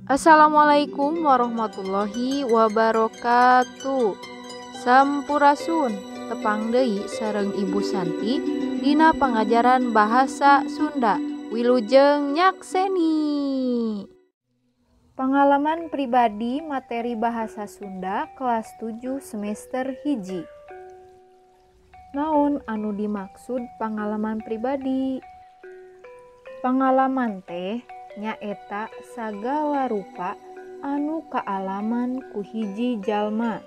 Assalamualaikum warahmatullahi wabarakatuh. Sampurasun, tepang deui sareng Ibu Santi dina pangajaran bahasa Sunda. Wilujeng nyakseni. Pengalaman pribadi materi bahasa Sunda kelas 7 semester 1. Naon anu dimaksud pengalaman pribadi? Pengalaman teh nyaeta sagala rupa anu kaalaman ku hiji jalma.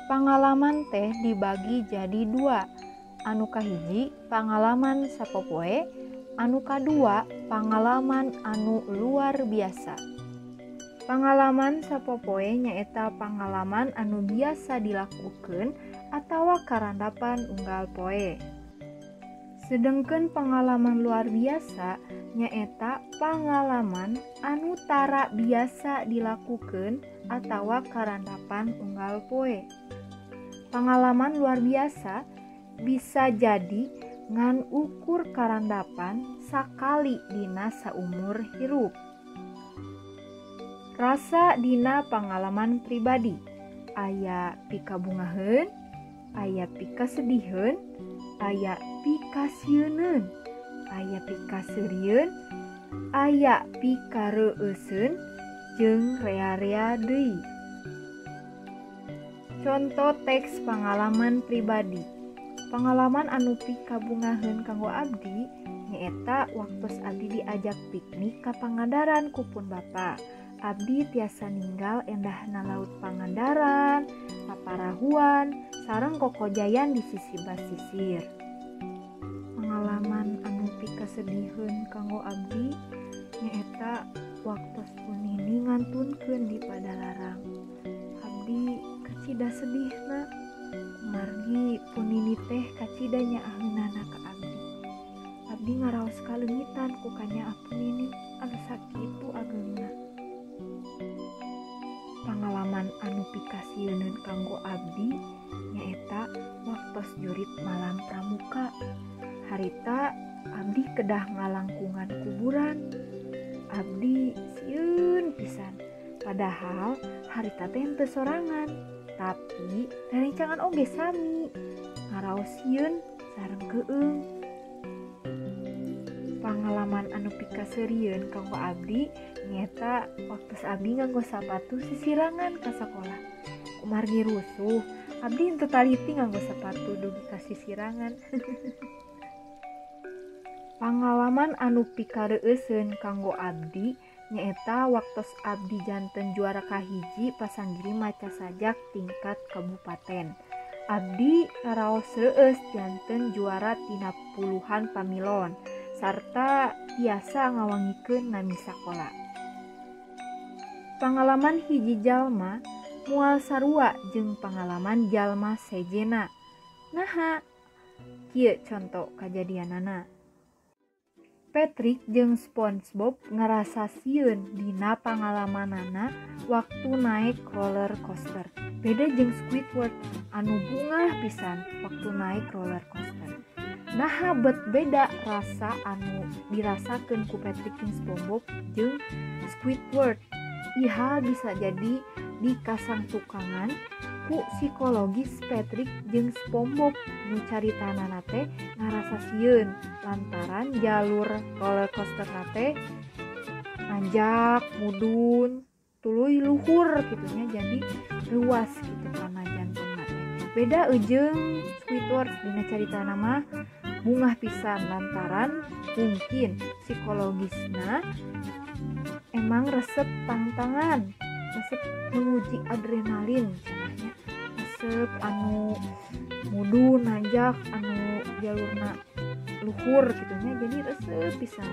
Pangalaman teh dibagi jadi dua, anu kahiji pangalaman sapopoe, anu kadua pangalaman anu luar biasa. Pangalaman sapopoe nyaeta pangalaman anu biasa dilakukeun atawa karandapan unggal poe. Sedengkeun pangalaman luar biasa nyaeta pangalaman anu tara biasa dilakukeun atawa karandapan unggal poe. Pangalaman luar biasa bisa jadi ngan ukur karandapan sakali dina saumur hirup. Rasa dina pangalaman pribadi aya pikabungaheun, aya pikasediheun, aya pikasieuneun, aya pikaseurieun, aya pikareueuseun, jeung rea-rea deui. Conto teks pangalaman pribadi. Pangalaman anu pikabungaheun kanggo abdi nyaeta waktos abdi diajak piknik ka Pangandaran ku pun bapa. Abdi tiasa ninggal endahna laut Pangandaran, paparahuan, sareng kokojayan di sisi basisir. Pengalaman anu pikasediheun kanggo abdi nyaeta waktos pun nini ngantunkeun di Padalarang. Abdi kacida sedihna kumargi pun nini teh kacida nyaaheunana ka abdi. Abdi ngaraos kaleungitan ku kanyaah pun nini anu sakitu ageungna. Pangalaman anu pikasieuneun kanggo abdi nyaeta waktos jurit malam pramuka. Harita abdi kedah ngalangkungan kuburan. Abdi sieun pisan. Padahal harita teh henteu sorangan, tapi rerencangan oge sami. Ngaraos sieun sareng keueung. Pangalaman anu pikaseurieun kanggo abdi nyaeta waktos abdi nganggo sapatu sisirangan ka sakolah. Kumargi rusuh, abdi henteu taliti nganggo sapatu dugi ka sisirangan. Pangalaman anu pikareueuseun kanggo abdi nyaeta waktos abdi janten juara kahiji pasanggiri maca sajak tingkat kabupaten. Abdi ngaraos reueus janten juara tina puluhan pamilon sarta tiasa ngawangikeun nami sakola. Pangalaman hiji jalma moal sarua jeung pangalaman jalma sejena. Naha, kieu conto kajadianana. Patrick jeung SpongeBob ngarasa sieun dina pangalamanana waktu naik roller coaster. Beda jeung Squidward anu bungah pisan waktu naik roller coaster. Naha bet beda rasa anu dirasakeun ku Patrick jeung SpongeBob jeung Squidward. Ihal bisa jadi dikasangtukangan ku psikologis Patrick jeung SpongeBob nu caritanana teh ngarasa sieun lantaran jalur roller coaster teh nanjak mudun tuluy luhur kitunya, jadi ruas gitu kana jantungna teh. Beda jeung Squidward dina caritana mah bungah pisan lantaran mungkin psikologisna emang resep tantangan, resep menguji adrenalin cenahnya, resep anu mudun nanjak anu jalurna luhur gitunya, jadi resep pisan.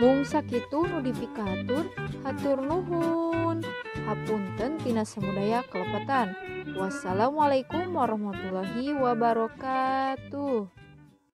Mung sakitu nu dipikahatur, hatur nuhun. Hapunten tina samudaya kelepatan. Wassalamualaikum warahmatullahi wabarakatuh.